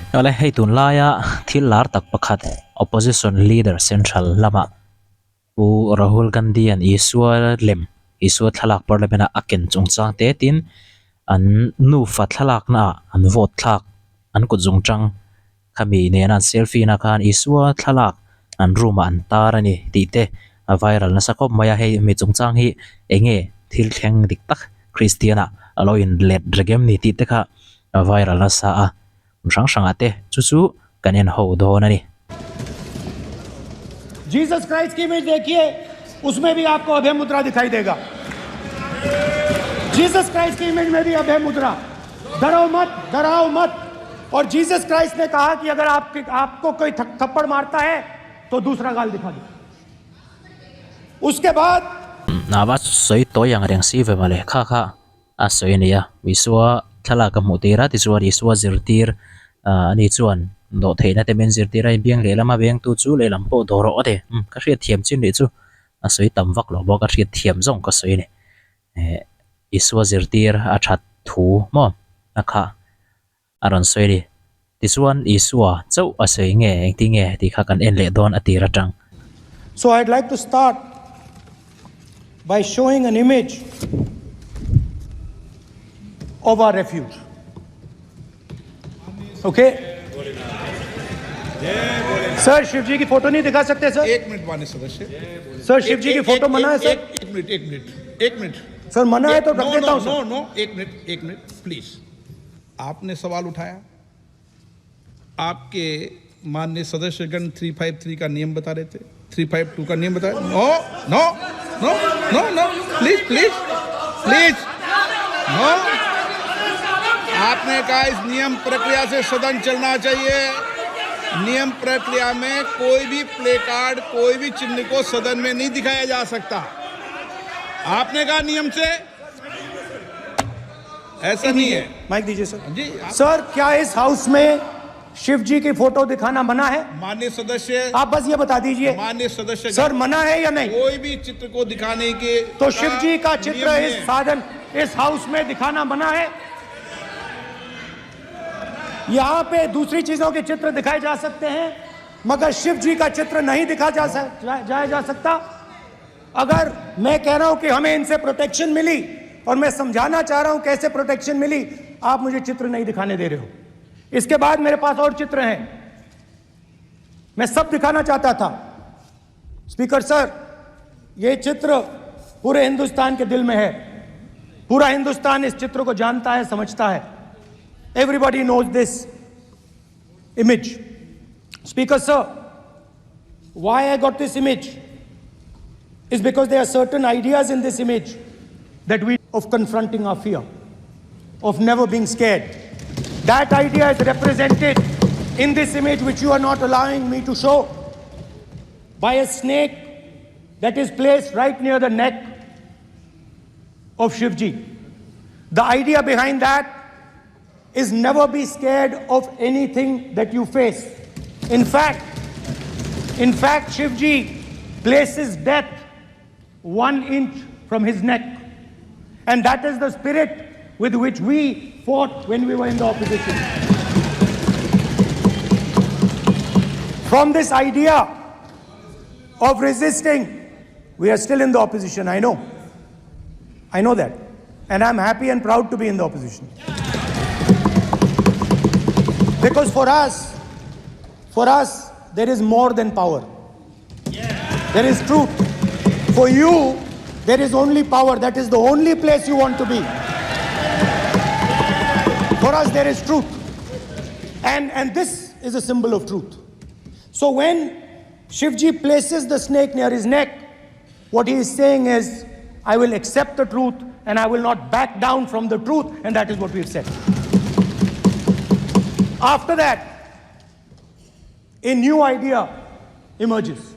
Awle, hei tunlaia thil lar tak pakhat Opposition Leader Central lama Pu Rahul Gandhi-a'n Isua lem, Isua thlalak Parliament-a a ken chungchang te tin an nufa thlalaknaah an vote thlak an kut zungchang Khami nena an selfie na khan Isua thlalak an room ah an tar a ni tih te a viral nasa khawp mai a, hei mi chungchang hi eng nge thil thleng dik tak Christian ah a lo in let reng em ni tih te kha a viral nasa a, hmun hrang hrang ah te chu chu kan en ho dawn a ni. Jesus Christ ki image dekhiye usme bhi aapko abhay mudra dikhai dega Jesus Christ ki image mein bhi abhay mudra daro mat darao mat aur Jesus Christ ne kaha ki agar aap aapko koi thappad marta hai to dusra gaal dikha do uske baad Ava sawi tawi ang reng si ve mawle kha kha a sawi a ni a, Isua thlalak a hmuh tir a, tichuan Isua zirtir ah ani chuan dawhtheihna te min zirtir a, biang lehlam a bengtu chu lehlam pawh dawh rawh a ti, umm ka hriat thiam chin nih chu a sawi tam vak lo bawk a hriat thiam zawng ka sawi a ni, eh Isua zirtir a that thu maw a kha a rawn sawi a ni. Tichuan Isua chauh a sawi nge engtin nge tih kha kan en leh dawn a tir atang. So I'd like to start by showing an image of our refuge. Okay? Sir Shivji ki photo nahi dikha sakte sir? एक minute मान्य सदस्य sir Shivji ki photo mana hai sir? एक minute एक minute एक minute sir मना है तो रख देता हूं नो नो एक मिनट एक मिनट प्लीज आपने सवाल उठाया आपके माननीय सदस्यगण 353 का नियम बता रहे थे 352 का नियम बता no no no no no please please please no आपने कहा इस नियम प्रक्रिया से सदन चलना चाहिए नियम प्रक्रिया में कोई भी प्ले कार्ड कोई भी चिन्ह को सदन में नहीं दिखाया जा सकता आपने कहा नियम से ऐसा नहीं है माइक दीजिए सर जी सर क्या इस हाउस में शिव जी की फोटो दिखाना मना है माननीय सदस्य आप बस ये बता दीजिए माननीय सदस्य सर मना है या नहीं कोई भी चित्र को दिखाने के तो शिव जी का चित्र इस साधन इस हाउस में दिखाना मना है यहां पे दूसरी चीजों के चित्र दिखाए जा सकते हैं मगर शिव जी का चित्र नहीं दिखा जा, जा, जाया जा सकता अगर मैं कह रहा हूं कि हमें इनसे प्रोटेक्शन मिली और मैं समझाना चाह रहा हूं कैसे प्रोटेक्शन मिली आप मुझे चित्र नहीं दिखाने दे रहे हो इसके बाद मेरे पास और चित्र हैं मैं सब दिखाना चाहता था स्पीकर सर ये चित्र पूरे हिंदुस्तान के दिल में है पूरा हिंदुस्तान इस चित्र को जानता है समझता है everybody knows this image speaker sir why I got this image is because there are certain ideas in this image that we of confronting our fear, of never being scared. That idea is represented in this image, which you are not allowing me to show, by a snake that is placed right near the neck of Shivji. The idea behind that is never be scared of anything that you face. In fact, in fact, Shivji places death one inch from his neck. And that is the spirit with which we fought when we were in the opposition. From this idea of resisting, we are still in the opposition, I know. I know that. And I'm happy and proud to be in the opposition. Because for us, for us, there is more than power. There is truth. For you, there is only power. That is the only place you want to be. For us, there is truth. And, and this is a symbol of truth. So when Shivji places the snake near his neck, what he is saying is, I will accept the truth and I will not back down from the truth, and that is what we've said. After that, a new idea emerges.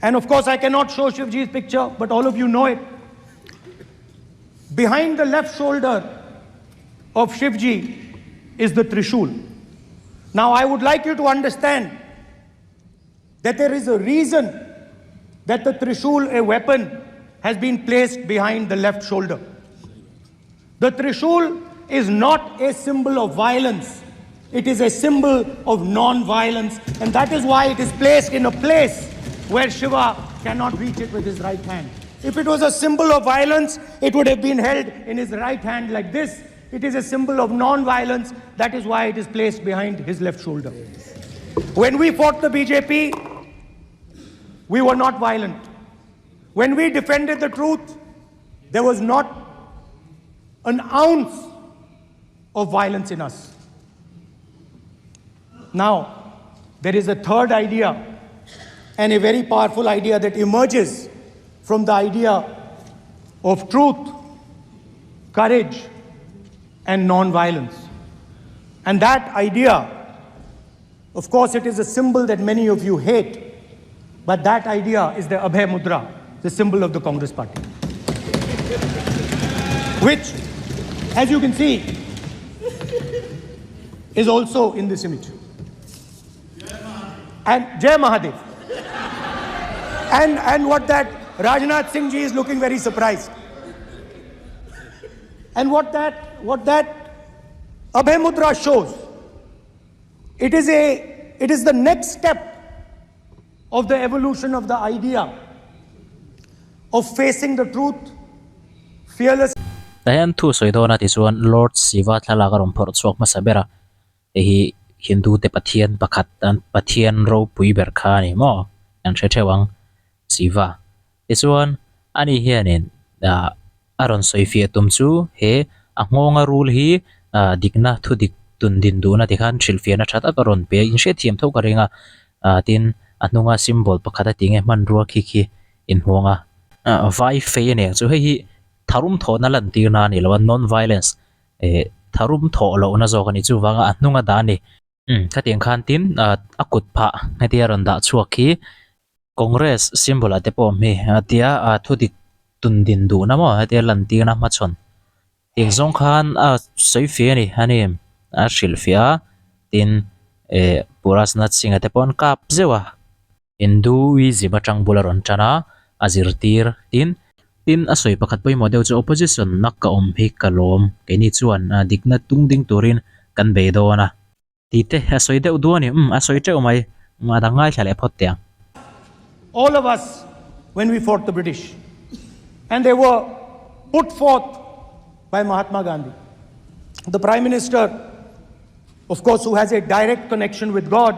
And of course, I cannot show Shivji's picture, but all of you know it. Behind the left shoulder of Shivji is the Trishul. Now, I would like you to understand that there is a reason that the Trishul, a weapon, has been placed behind the left shoulder. The Trishul is not a symbol of violence. It is a symbol of non-violence and that is why it is placed in a place where Shiva cannot reach it with his right hand. If it was a symbol of violence, it would have been held in his right hand like this. It is a symbol of non-violence. That is why it is placed behind his left shoulder. When we fought the BJP, we were not violent. When we defended the truth, there was not an ounce of violence in us. Now, there is a third idea and a very powerful idea that emerges from the idea of truth, courage, and non-violence. And that idea, of course, it is a symbol that many of you hate, but that idea is the Abhay Mudra, the symbol of the Congress Party, which, as you can see, is also in this image. And Jai Mahadev. And, and what that Rajnath Singh ji is looking very surprised. And what that, what that Abhay Mudra shows, it is, a, it is the next step of the evolution of the idea of facing the truth fearless. Tah hian thu sawi dawn a tichuan Lord Shiva thlalak a rawn phawrh chhuak hmasa ber a, hei hi Hindu te pathian pakhat an pathian ropui ber kha a ni maw kan hre theuh ang Shiva. Tichuan ani hianin ah a rawn sawi fiah tum chu he a nghawnga rul hi ah dikna thu dik tun din duhna tikhan hrilhfiahna tha tak a rawn pe a inhriatthiam tho ka ring a ah tin a hnunga symbol pakhat a tih nge hmanrua khi khi inhmuang a. Ah vai fei a ni ang chu hei hi tharum thawhna lantirna a ni lo a non violence eh tharum thawh lohna zawk a ni chuvanga a hnunga dah a ni. Umm khatiang khan tin ah a kut phah hetia rawn dah chhuak hi Congress symbol ah te pawh awm hi a tia ah thu dik tun din duhna maw hetia lantirna hmachhawn tiang zawng khan a sawi fih a ni a ni a hrilh fiah a tin eh Pu Rajnath Singh a te pawh an kap zeuh a. Hinduism atang bul a rawn tan a, a zirtir tin. Tin, a sawi pakhat pawimawh deuh chu opposition na ka awm hi ka lawm, keini chuan dikna tung ding turin kan bei dawn a. Tih te a sawi deuh duh a ni, umm a sawi teuh mai, a dang ngaithla leh phawt teh ang. All of us when we fought the British and they were put forth by Mahatma Gandhi. The Prime Minister of course who has a direct connection with God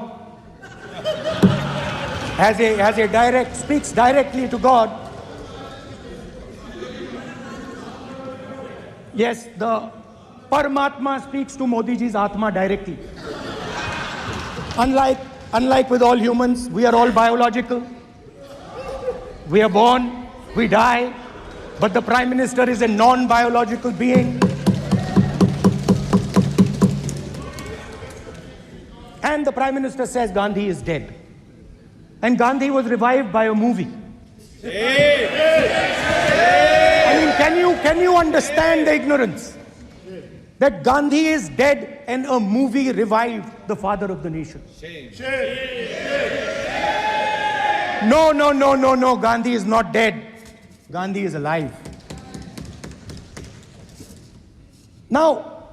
has a has a direct speaks directly to God. Yes, the Paramatma speaks to Modi ji's Atma directly. Unlike, unlike with all humans, we are all biological. We are born, we die, but the Prime Minister is a non-biological being. And the Prime Minister says Gandhi is dead. And Gandhi was revived by a movie. I mean, can you, can you understand the ignorance? That Gandhi is dead and a movie revived the father of the nation. No, no, no, no, no. Gandhi is not dead. Gandhi is alive. Now,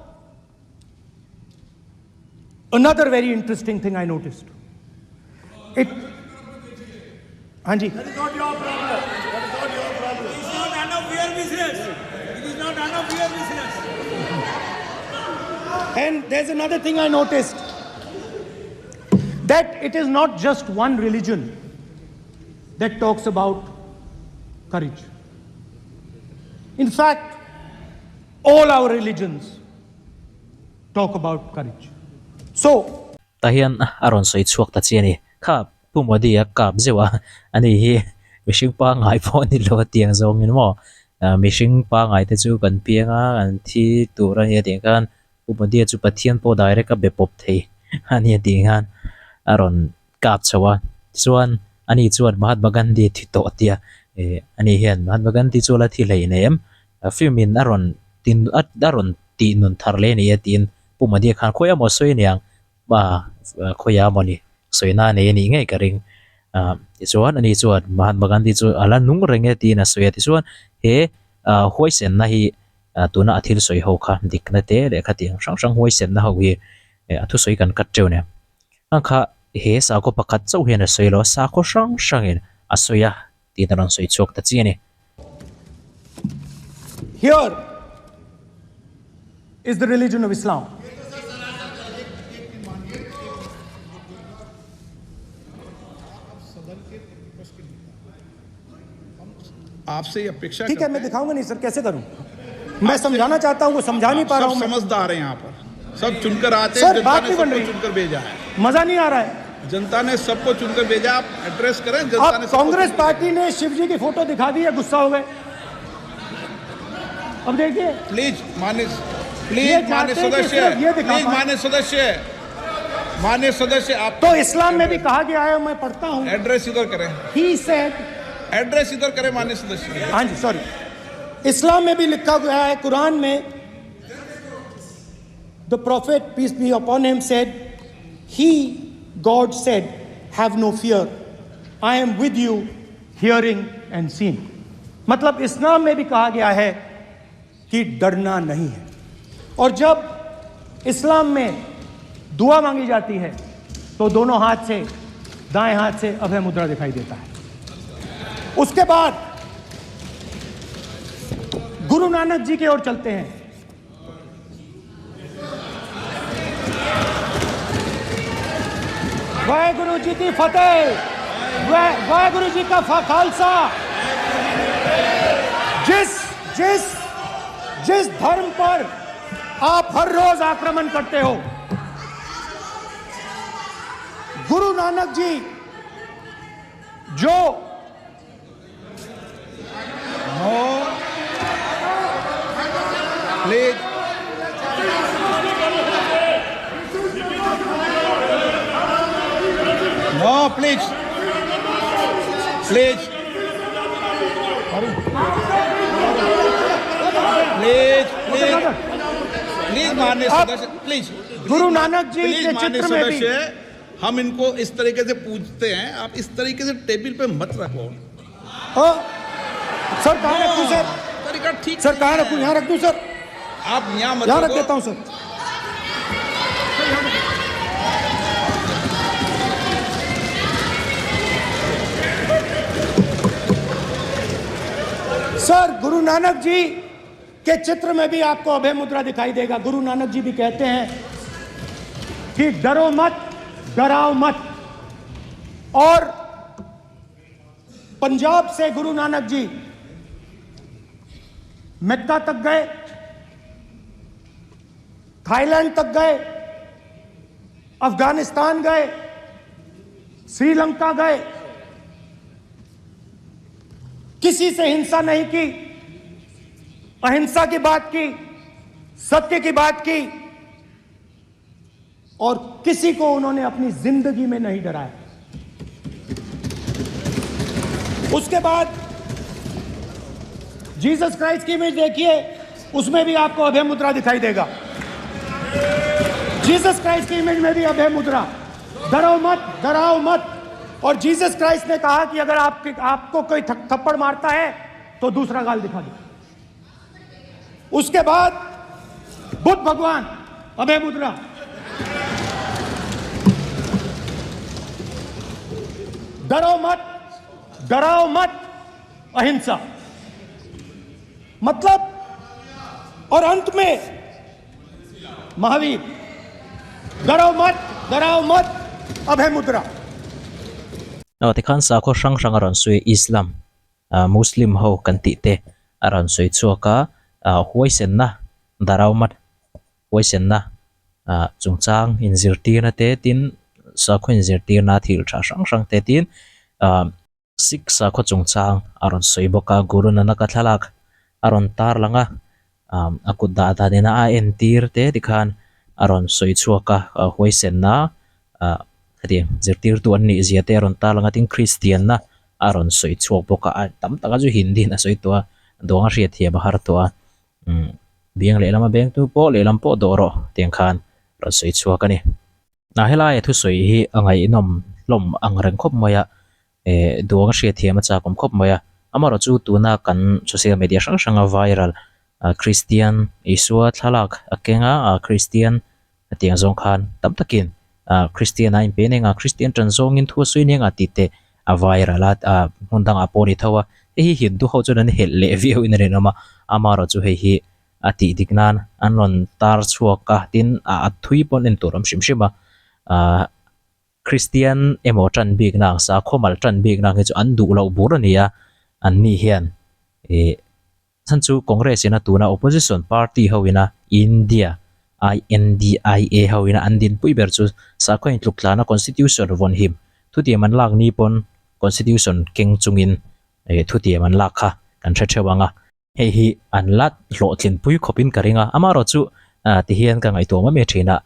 another very interesting thing I noticed. It. Hanji. That is not your problem. That is not your problem. It is not none of your business. It is not none of your business. And there's another thing I noticed that it is not just one religion that talks about courage. In fact, all our religions talk about courage. So, Tah hian a rawn sawi chhuak ta chi a ni. Kha Pu Modi a kap zeuh a, ani hi mihring pangngai pawh a ni lo a tiang zawngin maw mihring pangngai te chu kan piang a, kan thi tur a ni a tih khan Pu Modi a chu Pathian pawh direct a be pawp thei a ni a tih khan a rawn kap chho a. Tichuan ani chuan Mahatma Gandhi a thi tawh a tia, ih ani hian Mahatma Gandhi chu a la thi hleinem film in a rawn tin a rawn tih nun thar leh a ni a tiin Pu Modi khan khawi emaw sawi aniang ah khawi a mawni sawi na nei anih ngei ka ring ah tichuan ani chuan Mahatma Gandhi chu a la nung reng e tiin a sawi a tichuan he ah huaisenna hi ah tuna a thil sawi ho kha dikna te leh khatiang hrang hrang huaisenna ho hi. Eh a thusawi kan cut teuh nia. Ang kha he sakhaw pakhat chauh hian a sawi lo a, sakhaw hrang hrangin a sawi a tiin a rawn sawi chhuak ta chi a ni. Here is the religion of Islam. आपसे ये अपेक्षा ठीक है मैं दिखाऊंगा नहीं सर कैसे करूं मैं समझाना चाहता हूं वो समझा नहीं पा रहा हूं समझदार है यहाँ पर सब चुनकर आते हैं सर बात नहीं बन रही चुनकर भेजा है मजा नहीं आ रहा है जनता ने सबको चुनकर भेजा आप एड्रेस करें जनता ने कांग्रेस पार्टी ने शिव जी की फोटो दिखा दी है गुस्सा हो गए अब देखिए प्लीज मान्य प्लीज मान्य सदस्य प्लीज मान्य सदस्य मान्य सदस्य आप तो इस्लाम में भी कहा गया है मैं पढ़ता हूं एड्रेस इधर करें he said address इधर करें मान्य सदस्य हाँ जी सॉरी इस्लाम में भी लिखा गया है कुरान में the prophet peace be upon him said he God said have no fear I am with you hearing and seeing मतलब इस्लाम में भी कहा गया है कि डरना नहीं है और जब इस्लाम में दुआ मांगी जाती है तो दोनों हाथ से दाएं हाथ से अभय मुद्रा दिखाई देता है उसके बाद गुरु नानक जी की ओर चलते हैं वाहेगुरु जी की फतेह वाहेगुरु जी का खालसा जिस जिस जिस धर्म पर आप हर रोज आक्रमण करते हो गुरु नानक जी जो no please no please please please please please माननीय सदस्य प्लीज गुरु नानक जी के चित्र में भी हम इनको इस तरीके से पूछते हैं आप इस तरीके से टेबल पे मत रखो हाँ। सर कहाँ रखूँ सर तरीका ठीक सर कहाँ रखूँ यहाँ रख दूँ सर आप यहाँ मत यहाँ रख देता हूँ sir sir Guru Nanak ji के चित्र में भी आपको अभय मुद्रा दिखाई देगा गुरु नानक जी भी कहते हैं कि डरो मत डराओ मत और पंजाब से गुरु नानक जी मक्का तक गए थाईलैंड तक गए अफगानिस्तान गए श्रीलंका गए किसी से हिंसा नहीं की अहिंसा की बात की सत्य की बात की और किसी को उन्होंने अपनी जिंदगी में नहीं डराया उसके बाद जीसस क्राइस्ट की इमेज देखिए उसमें भी आपको अभय मुद्रा दिखाई देगा जीसस क्राइस्ट की इमेज में भी अभय मुद्रा डरो मत डराओ मत और जीसस क्राइस्ट ने कहा कि अगर आप, आपको कोई थप्पड़ मारता है तो दूसरा गाल दिखा दो उसके बाद बुद्ध भगवान अभय मुद्रा डरो मत डराओ मत अहिंसा मतलब और अंत में महावीर डरो मत डराओ मत अभय मुद्रा Aw tikhan sakhaw hrang hrang a rawn sawi Islam ah Muslim ho kan tih te a rawn sawi chhuak a ah huaisenna darau mat huaisenna ah chungchang inzirtirna te tin sakhaw inzirtirna thil tha hrang hrang te tin ah Sikh sakhaw chungchang a rawn sawi bawk a Guru Nanak-a thlalak a rawn tar lang a a kut dah dan ina a entir te tikhan a rawn sawi chhuak a huaisenna hetiang zirtirtu an nih zia te a rawn tar lang a tin Kristianna a rawn sawi chhuak bawk a tam taka chu Hindi in a sawi tawh a duang a hriat thiam a har tawh a biang lehlam a beng tu pawh lehlam pawh dawh rawh tiang khan rawn sawi chhuak a ni. A helai thusawi hi a ngaihnawm hlawm ang reng khawp mai a eh duang a hriat thiam a chak awm khawp mai a amaherawh chu tuna kan social media hrang hranga viral ah Christian Isua thlalak a keng a ah Christian. Hetiang zawng khan tam takin ah Kristian a inpe nen a, Kristian tan zawngin thu a sawi nen a tih te a viral a, ah hmun dangah pawh a ni tho a. Hei hi Hindu ho chuan an helh leh viau in a rinawm a, amaherawh chu hei hi a tih dik nan an rawn tar chhuak a, tin a thui pawn en tur a awm hrim hrim a, ah Kristian emaw tan bik na ang sakhaw mal tan bik na ang hi chu an duh loh bur a ni a, an ni hian ih chhan chu Congress ina tuna opposition party ho ina India I-N-D-I-A ho ina an dinpui ber chu sakhaw intluk tlana constitution vawn him thutiam an lak ni pawn constitution keng chungin ih thutiam an lak kha kan hre theuh ang a. Hei hi an la hlawhtlinpui khawpin ka ring a, amaherawh chu ti hian ka ngaihtuah mai mai thin a,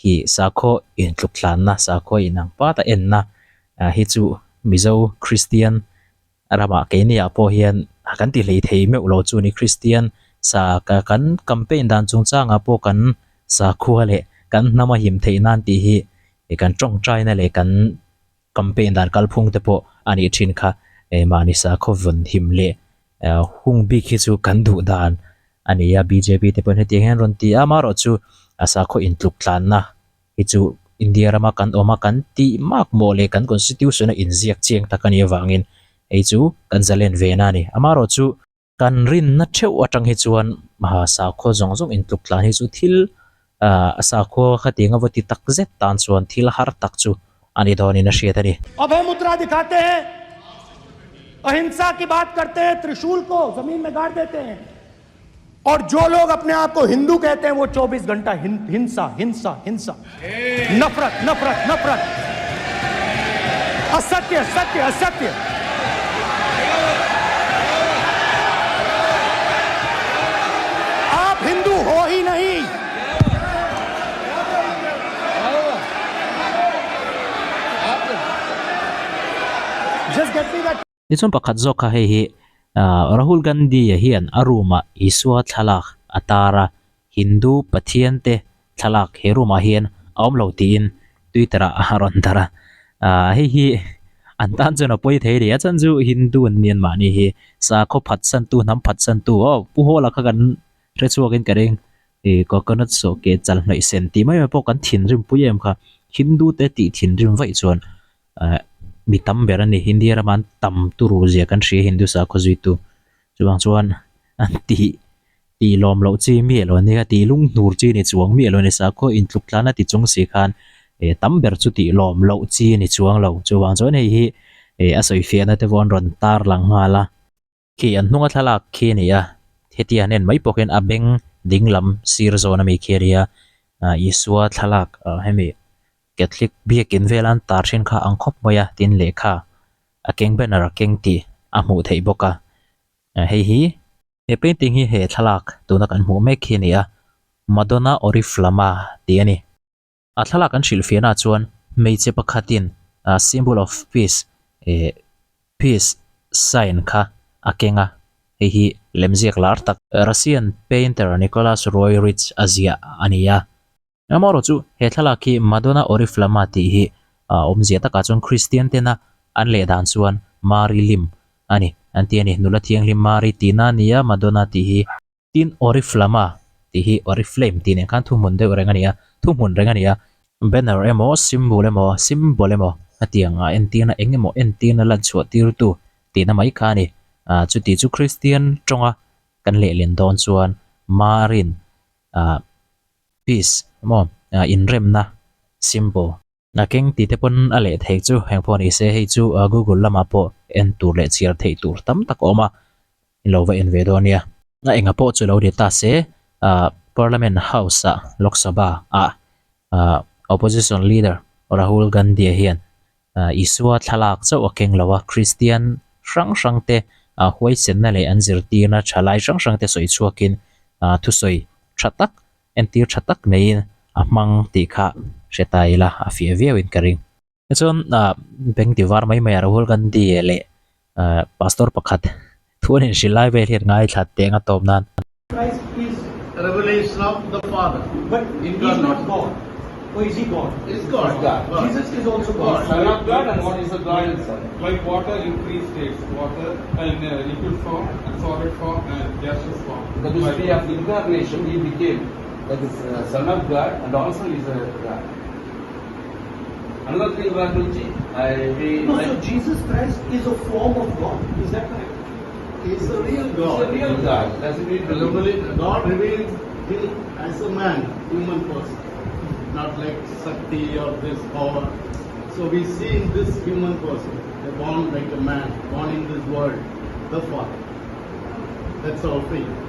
hi sakhaw intluk tlanna, sakhaw inang pata enna hi chu Mizo Kristian ramah keiniah pawh hian kan ti hlei thei meuh lo chu ni. Kristian sa kan campaign dan chungchangah pawh kan sakhua leh kan hnam a him theih nan tih hi kan tawngtaina leh kan Campaign dan kalphung te pawh a nih thin kha mahni sakhaw vawn him leh hung bik hi chu kan duh dan a ni a, bjp te pawhin hetiang hian rawn ti a, amaherawh chu a sakhaw intluk tlanna hi chu India rama kan awm a, kan tih mak mawh leh kan constitution a inziak chiang tak a nih avangin hei chu kan zalen ve na a ni, amaherawh chu. Kan rinna theuh atang hi chuan sakhaw zawng zawng intluk tlan hi chu thil ah sakhua khatiang a va ti tak zet tan chuan thil har tak chu a ni dawnin a hriat a ni. Abhay mudra dikhate hain, ahimsa ki baat karte hain, trishul ko zameen mein gaad dete hain aur jo log apne aap ko hindu kehte hain wo 24 ghanta hinsa hinsa hinsa nafrat nafrat nafrat asatya satya asatya. आप हिंदू हो ही नहीं Just get me that Tichuan pakhat zawk kha hei hi Rahul Gandhi-a hian a room-ah Isua thlalak a tar a, Hindu pathian te thlalak he room ah hian a awm lo tiin Twitter ah a rawn darh a, ah hei hi an tan chuan a pawi thei a ni a chuan chu Hindu an ni an mahni hi sakhaw phatsan tu hnam phatsan tu aw Pu Hawla kha kan hre chhuak in ka ring ih coconut sawh ke chal hnawih sen tih mai mai pawh kan thinrim pui em kha Hindu te tih thinrim vaih chuan ah mi tam ber a ni India rama an tam turu zia kan hria Hindu sakhaw zuitu chuvang chuan an tih Tih lawm loh chi miah lo ania, tih lung hnur chi ni chuang miah lo ni sakhaw intluk tlan a ti chung si khan eh tam ber chu tih lawm loh chi ni chuang lo. Chuvang chuan hei hi eh a sawi fiahna te pawh an rawn tar lang nghal a. Khi an hnunga thlalak khi a ni a, hetia han en mai pawh khian a beng ding lam sir zawn ami khi a nia, ah Isua thlalak ah hemi Catholic biakin vela an tar thin kha ang khawp mai a tin lehkha a keng banner a keng tih a hmuh theih bawk a, hei hi He painting hi he thlalak tuna kan hmuh mek hi a ni a, Madonna Oriflama tih a ni. A thlalak an hrilhfiahnaah chuan hmeichhe pakhatin symbol of peace eh peace sign kha a keng a, hei hi lemziak lar tak Russian painter Nicholas Roerich a ziah a ni a. Amaherawh chu he thlalak hi Madonna Oriflama tih hi a awmzia takah chuan Kristian tena an leh dan chuan Mari lim a ni an ti a ni. Nula thianghlim Mari tihna a ni a, Madonna tih hi. Tin, Oriflama tih hi Oriflame tih nen khan thuhmun deuh reng a ni a, thuhmun reng a ni a. Banner emaw, symbol emaw, symbol emaw a tiang a entirna eng emaw entirna lan chhuah tirtu tihna mai kha a ni. Chuti chu Kristian tawnga kan lehlin dawn chuan Marin ah. Peace maw inremna symbol. A keng tih te pawn a leh theih chu eng pawh ni se hei chu google lamah pawh en tur leh chhiar theih tur tam tak a awm a in lo va en ve dawn nia. A enga pawh chu lo ni ta se Parliament House ah Lok Sabha ah Opposition Leader Rahul Gandhi a hian Isua thlalak chauh a keng lo a Kristian hrang hrang te huaisenna leh an zirtirna thalai hrang hrang te sawi chhuakin thusawi tha tak entir tha tak neiin a hmang tih kha hre ta ila a fiah viauin ka ring. Tichuan bank ti var mai mai a Rahul Gandhi leh pastor pakhat thu an inhrilh lai vel hian ngaithla teh anga tawp nan. Christ is revelation of the father but he is not God or is he God? Is God. Jesus is also God. Son of God and what is the God inside? Like water in three states, water in liquid form and solid form and gaseous form. The mystery of incarnation he became. That is son of God and also is a God. Another thing, Rahulji, I we No, I, so Jesus Christ is a form of God. Is that correct? He's a real is God. a real God. That's we Reveal- God reveals him as a man, human person, not like Sakti or this power. So we see in this human person, born like a man, born in this world, the Father. That's our faith.